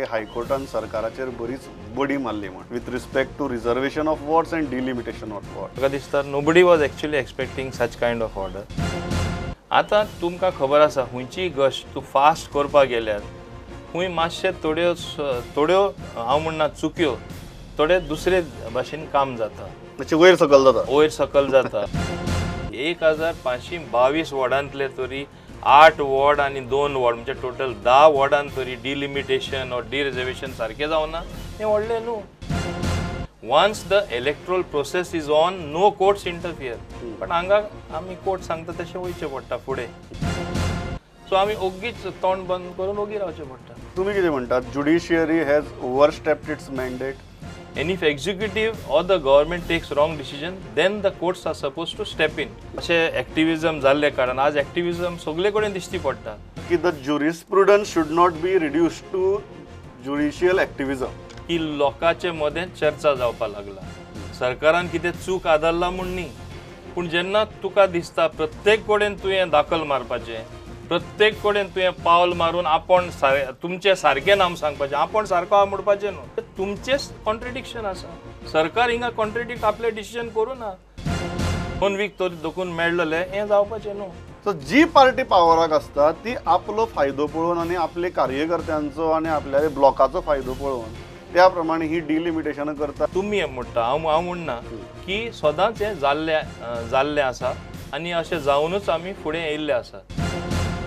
की हायकोर्टान सरकाराचेर बरीच बडी मारली म्हण with respect to reservation of wards and delimitation of ward. म्हाका दिसता nobody was actually expecting such kind of order. आतां तुमकां खबर आसा खंयचीय गोश्ट तूं फास्ट करपाक गेल्यार खूंय मातशे थोड्यो थोड्यो हांव म्हणना चुक्यो, थोडे दुसरे भाशेन काम जाता, मातशें वयर सकल जाता, वयर सकल जाता. 1522 वॉर्डांतले तरी 8 वॉर्ड आनी 2 वॉर्ड म्हणजे टोटल 10 वॉर्डान तरी डिलिमिटेशन ऑर डिरिजर्वेशन सारकें जावना, हें व्हडलें न्हू. Once the electoral process is on, no courts interfere. But हांगा आमी कोर्ट सांगता तशें वयचें पडटा फुडें. सो आमी ओगीच तोंड बंद करून ओगी रावचें पडटा. तुमी कितें म्हणटात, judiciary has overstepped its mandate? And if executive or the government takes wrong decision, then the courts are supposed to step in. अशें एक्टिविजम जाल्ले कारण आज एक्टिविजम सगळे कडेन दिश्टी पडटा की the jurisprudence should not be reduced to judicial activism. की लोकांचे मदें चर्चा जावपाक लागला, सरकारान कितें चूक आदारला म्हूण न्ही, पूण जेन्ना तुका दिसता प्रत्येक कडेन तुवें दाखल मारपाचें, प्रत्येक कडेन तुवें पावल मारून आपूण तुमचें सारकें नाम सांगपाचें, आपूण सारको आहा म्हणपाचें न्हू, तुमचेंच कॉन्ट्रडिक्शन आसा. सरकार हिंगा कॉन्ट्रडिक्ट आपलें डिसिजन करूं ना. 1 वीक तरी दोकून मेळ्ळलें हें जावपाचें न्हू. सो जी पार्टी पावराक आसता ती आपलो फायदो पळोवन आनी आपले कार्यकर्त्यांचो आनी आपल्या ब्लॉकाचो फायदो पळोवन त्या प्रमाणे ही डिलिमिटेशन करता. तुमी म्हणटा, हांव म्हणना की सदांच हें जाल्लें आसा आनी अशें जावनूच आमी फुडें येयल्ले आसा.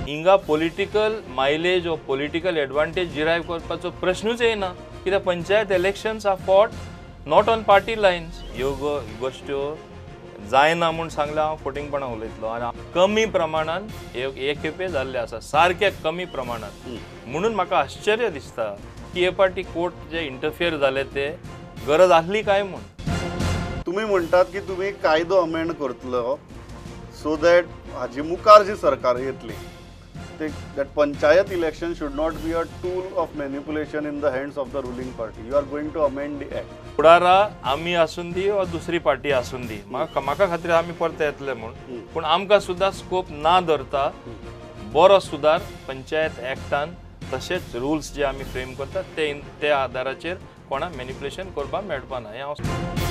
हिंगा political mileage or political advantage derive करपाचो प्रश्नूच येयना, कित्याक panchayat elections are fought not on party lines. ह्यो गोश्ट्यो जायना म्हूण सांगलें हांव फटींगपणां उलयतलो. आनी कमी प्रमाणान हे खेपे जाल्ले आसा, सारके कमी प्रमाणान. म्हणून म्हाका आश्चर्य दिसता की हे पार्टी कोर्ट जे इंटरफियर जाले ते गरज आसली काय म्हूण. तुमी म्हणटात की तुमी कायदो अमेंड करतलो सो that हाजी मुखार जी सरकार येतली that panchayat election should not be a tool of manipulation in the hands of the ruling party. You are going to amend the act. फुडारा आमी आसून दी वा दुसरी पार्टी आसून दी, म्हाका खातीर आमी परते येतले म्हूण, पूण आमकां सुद्दां स्कोप ना धरता बरो सुदार पंचायत एक्टान तशेंच रुल्स जे आमी फ्रेम करतात ते आदाराचेर कोणा मॅनिप्युलेशन करपाक मेळपाना हें हांव.